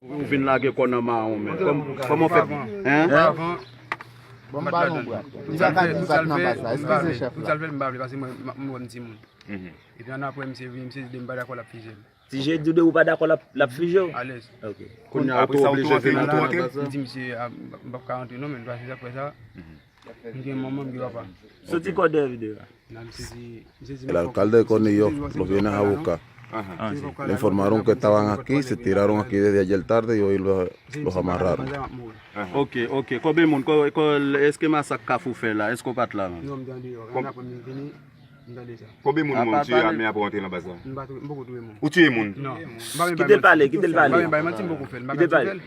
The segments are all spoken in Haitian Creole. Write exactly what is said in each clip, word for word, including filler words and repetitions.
Ou vin lage kò nan mawon, men. Kòm- Kòman w fè? Hein? Bon, m pa nan bra. Li pa ka di m pa t nan baz la. Eskize, chèf la. Tout sa l fè, m pa vle, paske mwen, m, m, m timoun. Epi annapre, misye vini, misye di m pa dakò, l ap fizye m. Ti J di w de ou pa dakò, l ap, l ap fizye w? Alèz. Ok. Kounye a, ou tou oblije vin antre nan baz la? M di misye, a, m p ap ka antre non, men, paske sa k fè sa, m gen manman, m gen papa. Soti kò dèyè videyo a. El alcalde de Conillo, los viejos a buscar. Le informaron que estaban aquí, se tiraron aquí desde ayer tarde y hoy lo- los amarraron. Ok, ok. Konbyen moun, ko- ko- èske masak Kafou fè la, èske w pa t la menm? Non, m tande yo. Annapre m vini, m tande sa. Konbyen moun ou tiye ame apre w antre nan baz la? M pa tou- m poko touye moun. Ou tiye moun? Non. M pa menm bay manti. Kite l pale, kite l pale. M pa menm bay manti, m poko fè l. M pa ka tou fè l.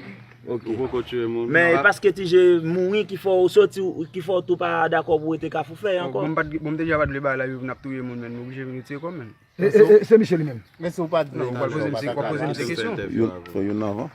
Ok. Ou poko tiye moun? Men e paske Ti J mouri ki fè w soti, ki fè w tou pa dakò pou w rete Kafou fè ankò? Bon, m pa t- bon, m te di a pa t vle bagay la, yo n ap touye moun, men m oblije vin retire kò m, men. E, e, e, se misye li menm. Men si w pa t vle, non, w pral poze m se- w ap poze m se kesyon. Youn, fò youn avan.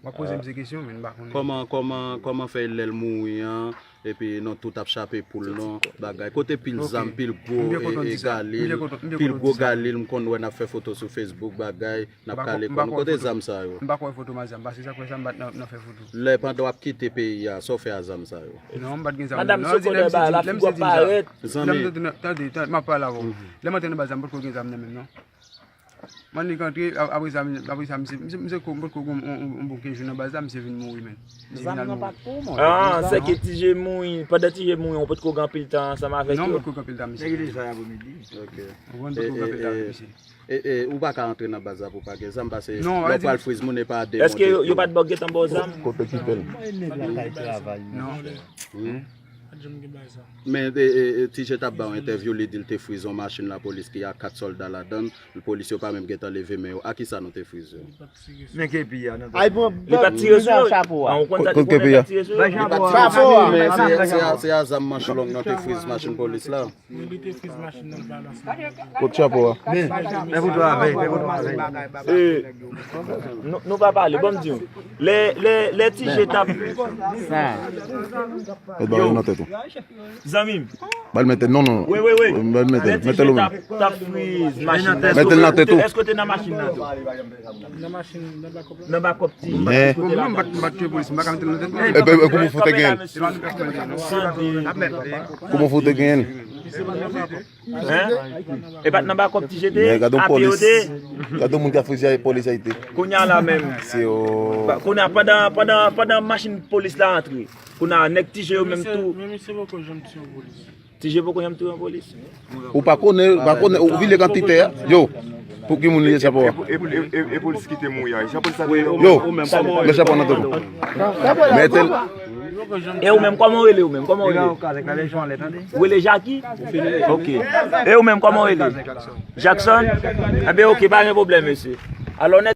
W ap poze m se kesyon, men m pa konnen. Kòman, kòman, kòman fè lè l mouri an, epi nou tout ap chape poul non, bagay. Kote pil zam, pil gwo, e, e, galil, pil gwo galil, m konn wè n ap fè foto sou Facebook, bagay, n ap kale kò nou. Kote zam sa yo? M pa kwè foto m a zam, paske sa k fè sa m pa t nan, nan fè foto. Lè pandan w ap kite peyi a, sa w fè a zam sa yo? Non, m pa t gen zam. Madam, sou kote ba la, figi w ap parèt. Zanmi. Tande, tande, tande, m ap pale avè w. Lè m antre nan baz la, m potko gen zam nan men m, non. M annik antre, a- apre sa, m- apre sa, misye, misye, misye ko- m potko gen yon- yon- yon bon kenz jou nan baz la, misye vin mouri, men. Misye vin al mouri. Ah, se ke Ti J mouri, pandan Ti J mouri, ou potko gen anpil tan ansanm avèk yo? Non, m potko gen anpil tan, misye. Nèg li sa apre midi. Ok. Ou konprann, m potko gen anpil tan avèk misye. E, e, ou pa ka antre nan baz la pou pa gen zam, paske lè w pral friz moun e pa de moun. Èske yo, yo pa t ba w gentan ba w zam? Kote ki pèl? Non. Hmm? Pa t janm gen bagay sa. Men, e, e, e, Ti J t ap ba w entèvyou, li di l te friz yon machin lapolis ki a kat sòlda ladan l, polis yo pa menm gentan leve men yo. A kisa nou te friz yo? Men kepi a nan tèt mwen. Li pa t tire sou yo? Chapo a. Ah, ou konn sa te konnen pa t tire sou yo? Li pa t tire sou yo, men se, se a, se a zam manch long nou te friz machin polis la. Wi, li te friz machin nan, l pa nan sou. Kot chapo a? Men, men foto avèk, men foto avèk. Eh, nou, nou pa pale, bon, m di w. Lè, lè, lè Ti J t ap. Sa. Mete bagay nan tèt ou. Zanmi m. Ba l mete, non, non. Wi, wi, wi. Ba l mete, mete l ou menm. Lè Ti J t ap, t ap friz machin nan. Mete l nan tèt ou. Èske w te nan machin nan tou? Nan machin, nan bakòp la. Nan bakòp Ti J. Men. Bon, mwen, m pa t, m pa t tchwe polis, m pa ka mete l nan tèt mwen. E, e, e, kouman fout te genyen l? Kouman fout te genyen l? Hein? E pa t nan bakòp Ti J te ye? Men gade yon polis. Gade yon moun k ap frize polis Ayiti. Kounye a la menm. Se yo. Kounye a pandan, pandan, pandan machin polis la antre. Kounye a nèg Ti J yo menm tou. Men misye poko janm tiye yon polis. Ti J poko janm tiye yon polis. Ou pa konnen, pa konnen, ou vile kantite a. Yo, pou ki moun li ye chapo a? E, e, e, e polis ki te mouri a? Jan polis la te yo, yo, men chapo nan tèt ou. Mete l. E ou menm, kòman w rele ou menm? Kòman w rele? Ou rele Jackie? Ok. E ou menm, kòman w rele? Jackson? Enben, ok, pa gen pwoblèm, mesye. Alò,